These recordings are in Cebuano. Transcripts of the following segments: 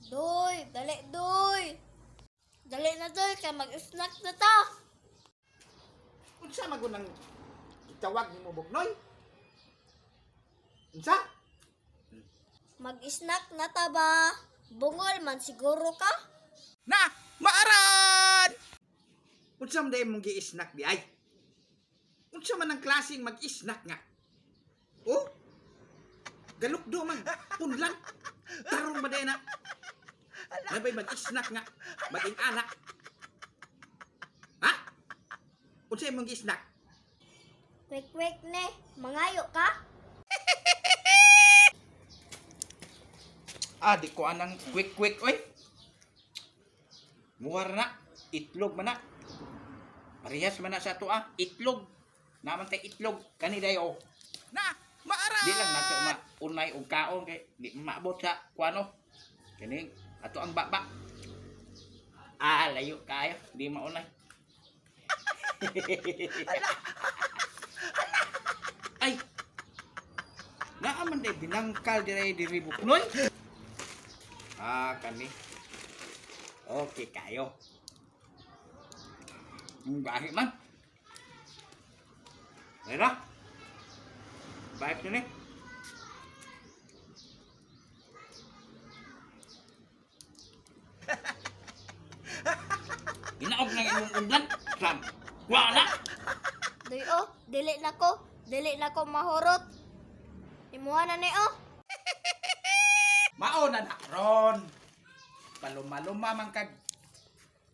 Doy, dali doy. Dali na doy kay mag-snack na ta. Unsa man nang gitawag nimo, Bugnoy? Unsa? Mag-snack na ta ba? Bungol man siguro ka? Na, maaran! Unsa man day mong gi-snack di ay? Unsa man ang klaseng mag-snack nga? Oh? Galukdo man, punlan. Tarong ba day na? Nabay mag-snack nga, maging anak. Ha? Unsa imong gi-snack? Kwek-kwek ne, mangayo ka? Ah, di ko anang quick quick oy. Muwar na, itlog man na. Parehas man na sa ato ah, itlog. Naman tay itlog kani dayo. Na, maaran! Di lang nato maunay og kaon kay di maabot sa kuano. Kani ato ang baba. Ah, layo kayo, di maunay. Ay. Naa man day binangkal dire diri, Buknoy. Ah, kani. Okay kayo. Ang gahi man. Meron. Bait yun eh. Ginaog na imong undan. Sam. Wala. Doy oh, dili na ko. Dili na ko mahurot. Imuha na ni oh. Mao na na ron. Palumaluma man kag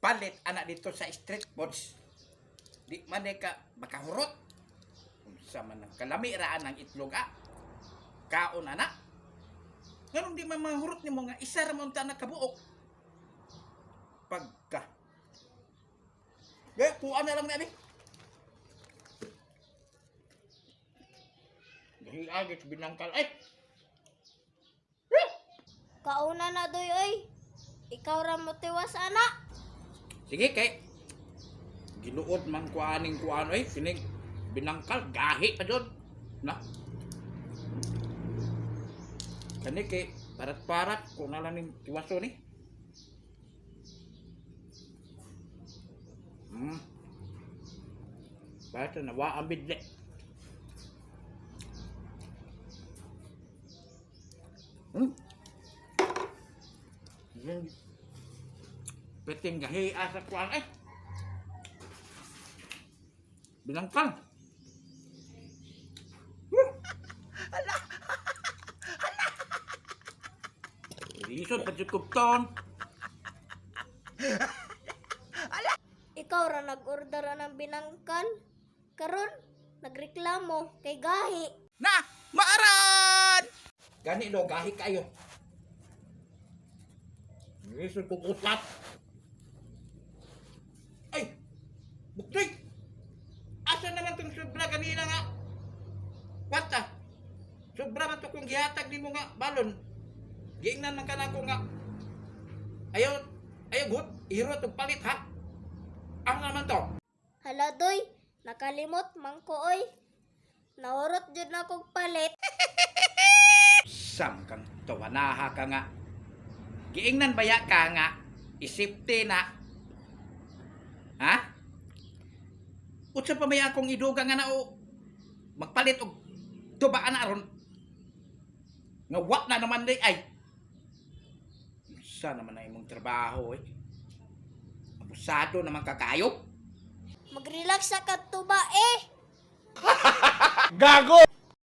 palit anak dito sa street foods. Di man eh ka makahurot. Unsa man ang kalami raan ang itlog ah. Kaon ana. Nganong di man mahurot nimo nga isa ra man ta na kabuok. Pagka. Eh, kuha na lang na abi. Dahil agit binangkal ay. Kauna na doy oy. Ikaw ra mo tiwas ana. Sige kay giluod man ko aning kuan oy kining binangkal gahi pa jud na. Kani kay parat-parat ko na lang ning tiwaso ni. Basta na wa ang bidle. Yan. Peting gahi asa kuan eh. Binangkal. Hala. Lisod pa jud kog ton. Ikaw ra nag-order ng binangkal. Karon nagreklamo kay gahi. Na, maaran! Gani do gahi kayo. Lisod kog usap. Ay. Buktoy. Asa naman tong sobra kanina nga? Kwarta. Sobra man to kung gihatag nimo nga balon. Giingnan man ka nako nga. Ayaw, ayaw gut, ihiro tong palit ha. Ang naman to. Hala doy, nakalimot man ko oy. Nahurot jud na kog palit. Sam kang tawanaha ka nga. Giingnan baya ka nga, isipte na. Ha? Utsa pa may akong iduga nga na o magpalit og tubaan na aron. Nga wa na naman di ay. Unsa naman na imong trabaho eh. Abusado naman kakayo. Magrelax sa ka tuba eh. Gago!